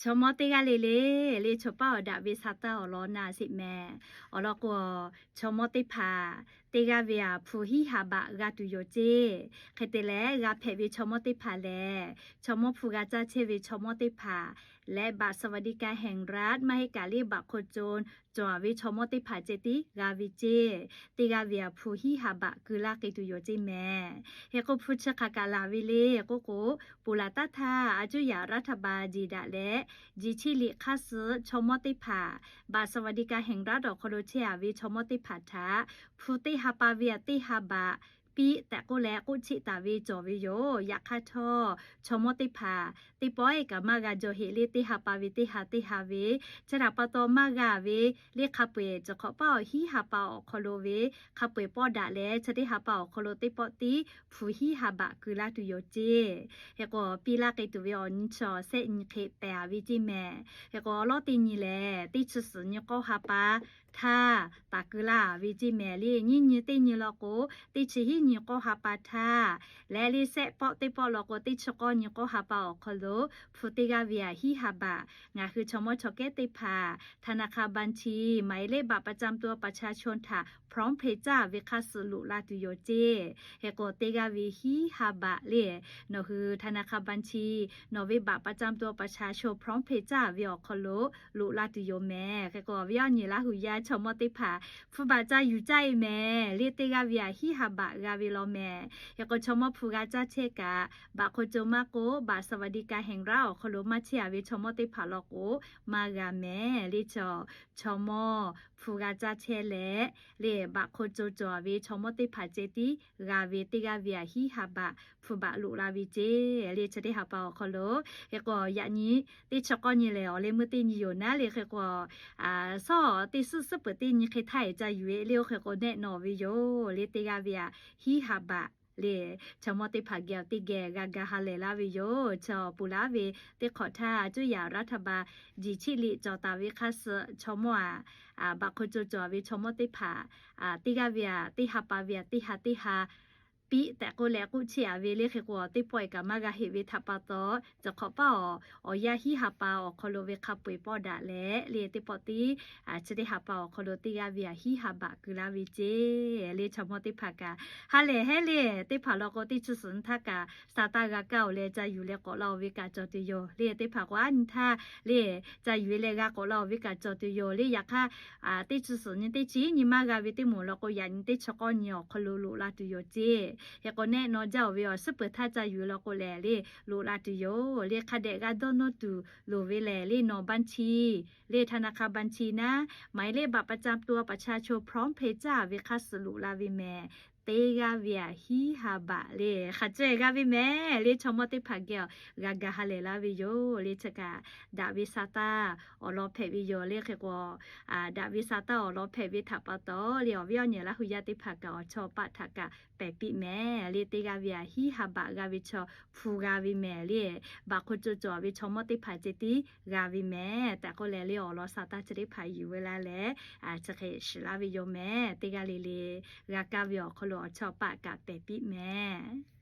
Chaw mawˇ teˇ g'aˇ le le, le chaw paˉ awˬ daꞈ ve sa taˇ awˬ lawn na sheˍ mehˍ. Awˬ lawn k'o, chaw mawˇ teˇ hpaˍ teˇ g'aˇ ve aꞈ hpu hiˉ ha baꞈ g'a tuˬ yoˬ ceˇ. Hk'e te leh, g'a hpehꞈ ve chaw mawˇ teˇ hpaˍ lehˬ, chaw mawˇ hpu g'a caˇ chehˇ ve chaw mawˇ teˇ hpaˍ leh บัตรสวัสดิการแห่งรัฐ maˇ heˆ kaꞈ le บัตรคนจน cawˬ ve chaw mawˇ teˇ hpaˍ ceh tiˉ g'a ve ceˇ. Teˇ g'aˇ ve aꞈ hpu hiˉ ha baꞈ keu laˇ k'ai tuˬ yoˬ ceˇ mehˍ. Hk'e k'o, hpu chi hk'aˬ kaꞈ laˬ ve le k'oˆ k'o, ponˬ laˬ taˉ htaˇ a cuˇ yaꞈ รัฐบาล jeˬ daꞈ leh, jeˬ cheˇ liꞈ hk'aˇ suh chaw mawˇ teˇ hpaˍ บัตรสวัสดิการแห่งรัฐ awˬ hk'aw lo chehˇ a ve chaw mawˇ teˇ hpaˍ htaꞈ hpu teˇ ha pa ve aꞈ teˇ ha baꞈ piˇ tehꞈ k'oˆ leh k'oˆ cheˆ taˍ ve cawˬ ve yoˬ. Yaꞈ hk'aˇ htawˇ, chaw mawˇ teˇ hpaˍ teˇ pawˆ kaꞈ maˇ g'a jaw heꞈ le, teˇ ha pa ve teˇ ha teˇ ha ve, chi htaꞈ pa taw maˇ g'a ve le hk'a peu-eˬ cawˬ hk'awꞈ paˉ awˬ hiˉ ha pa awˬ hk'aw lo ve hk'a peu-eˬ pawˆ daꞈ leh, chi teˇ ha pa awˬ hk'aw lo teˇ pawˆ tiˉ hpu hiˉ ha baꞈ keu laˇ tuˬ yoˬ ceˇ. Hk'e k'o, piˇ laˇ k'ai tuˬ ve awˬ nyi chaw shehˆ nyi hk'e pehˍ ve ceˇ mehˍ. Hk'e k'o, awˬ lawˉ teˇ nyi lehˬ, teˇ chi suhˍ nyi k'awˇ ha pa htaˇ taˍ keu laˇ ve ceˇ mehˍ le. Nyiˇ nyi teˇ nyi law k'o, teˇ chi hiˉ nyi k'awˇ ha pa htaˇ leh, le shehˆ pawˆ teˇ pawˆ law k'o, teˇ chi k'awˇ nyi k'awˇ ha pa awˬ hk'aw lo hpu teˇ g'aˇ ve aꞈ hiˉ ha baꞈ, ngaˬ hui chaw mawˇ chaw kehˉ teˇ hpaˍ ธนาคารบัญชี หมายเลขบัตรประจำตัวประชาชน htaꞈ พร้อมเพย์ caˇ ve hk'aˇ suh loꞈ la tuˬ yoˬ ceˇ. Hk'e k'o, teˇ g'aˇ ve hiˉ ha baꞈ le, nawˬ hui ธนาคารบัญชี nawˬ ve บัตรประจำตัวประชาชน พร้อมเพย์ caˇ ve awˬ hk'aw lo loꞈ la tuˬ yoˬ mehˍ. Hk'e k'o, awˬ viˉ awˬ nyi Laˇ huˍ yaˇ chaw mawˇ teˇ hpaˍ hpu baꞈ ca yuˬ caˇ e mehˍ le. Teˇ g'aˇ ve aꞈ hiˉ ha baꞈ g'a ve law mehˍ. Hk'e k'o, chaw mawˇ hpu g'a caˇ chehˇ kaꞈ, บัตรคนจน maˇ k'oˆ, บัตรสวัสดิการแห่งรัฐ awˬ hk'aw lo maˇ chehˇ a ve chaw mawˇ teˇ hpaˍ law k'o, maˇ g'a mehˍ le. Chaw, chaw mawˇ hpu g'a caˇ chehˇ leh, le บัตรคนจน cawˬ a ve chaw mawˇ teˇ hpaˍ ceh tiˉ g'a ve teˇ g'aˇ ve aꞈ hiˉ ha baꞈ hpu baꞈ loꞈ la ve ceˇ le. Chi teˇ ha pa awˬ hk'aw lo, hk'e k'o, yaꞈ nyi teˇ chi k'awˇ nyi lehˬ, awˬ leh meuˇ teˇ nyi yoˬ naˉ le. Hk'e k'o, sawˉ teˇ suhˉ suhˉ peuˬ teˇ nyi hk'e htaˇ e ca yuˬ e le. Oˇ hk'e k'o, nehˆ nawˬ ve yoˬ le. Teˇ g'aˇ ve aꞈ hiˉ ha baꞈ le, chaw mawˇ teˇ hpaˍ geh awˬ teˇ geh g'a ga ha lehˬ laˇ ve yoˬ. Chaw ponˬ laˬ ve teˇ hk'awꞈ htaˇ a cuˇ yaꞈ รัฐบาล jeˬ cheˇ liꞈ cawˬ taˍ ve hk'aˇ suh chaw mawˇ aꞈ, บัตรคนจน cawˬ a ve chaw mawˇ teˇ hpaˍ teˇ g'aˇ ve aꞈ teˇ ha pa ve aꞈ teˇ ha teˇ ha piˇ tehꞈ k'oˆ leh k'oˆ cheˇ a ve le. Hk'e k'o, teˇ pawˆ e kaꞈ maˇ g'a heꞈ ve htaꞈ pa taw, cawˬ hk'awꞈ paˉ awˬ, awˬ yanˇ hiˉ ha pa awˬ hk'aw lo ve hk'a peu-eˬ pawˆ daꞈ leh le, teˇ pawˆ tiˉ chi teˇ ha pa awˬ hk'aw lo teˇ g'aˇ ve aꞈ hiˉ ha baꞈ keu laˇ ve ceˇ le. Chaw mawˇ teˇ hpaˍ kaꞈ ha lehˬ hehˉ le. Teˇ hpaˍ law k'o, teˇ chi suhˍ nyi htaˇ kaꞈ sa taˇ g'a kaˇ oˬ leh ca yuˬ leh k'awꞈ la oˬ ve kaꞈ cawˬ tuˬ yoˬ le. Teˇ hpaˍ k'o, aˉ nyi htaˇ le ca yuˬ e leh g'a k'awꞈ la oˬ ve kaꞈ cawˬ tuˬ yoˬ le. Yaꞈ hk'aˇ, teˇ chi suhˍ nyi teˇ chi nyi maˇ g'a ve teˇ moˍ law k'o, yaꞈ nyi teˇ chi k'awˇ nyi awˬ hk'aw lo loꞈ la tuˬ yoˬ ceˇ. Hk'e k'o, nehˆ nawˬ jaˇ oˬ ve awˬ suhˉ peuˬ htaˇ ca yuˬ e law k'o lehˬ le, loꞈ la tuˬ yoˬ le. Hk'a dehꞈ g'a dawˇ nawˇ tuˬ loˍ ve lehˬ le, nawˬ บัญชี le ธนาคารบัญชี naˉ, หมายเลขบัตรประจำตัวประชาชน พร้อมเพย์ caˇ ve hk'aˇ suh loꞈ la ve mehˍ. Teˇ g'aˇ ve aꞈ hiˉ ha baꞈ le. Hk'a caweh g'a ve mehˍ le. Chaw mawˇ teˇ hpaˍ geh awˬ g'a ga ha lehˬ laˇ ve yoˬ le. Chi kaꞈ daꞈ ve sa taˇ awˬ lawn hpehꞈ ve yoˬ le. Hk'e k'o, daꞈ ve sa taˇ awˬ lawn hpehꞈ ve htaꞈ pa taw le, awˬ viˉ awˬ nyi Laˇ huˍ yaˇ teˇ hpaˍ kaꞈ awˬ chawˇ paˆ htaꞈ kaꞈ pehˬ piˇ mehˍ le. Teˇ g'aˇ ve aꞈ hiˉ ha baꞈ g'a ve chaw hpu g'a ve mehˍ le. บัตรคนจน cawˬ a ve chaw mawˇ teˇ hpaˍ ceh tiˉ g'a ve mehˍ tehꞈ k'oˆ leh le, awˬ lawn sa taˇ chi teˇ hpaˍ yuˬ ve laˇ leh, chi hk'e shiˍ laˇ ve yoˬ mehˍ. Teˇ g'aˇ le le g'a kaˇ ve awˬ hk'aw lo awˬ chawˇ paˆ kaꞈ pehˬ piˇ mehˍ.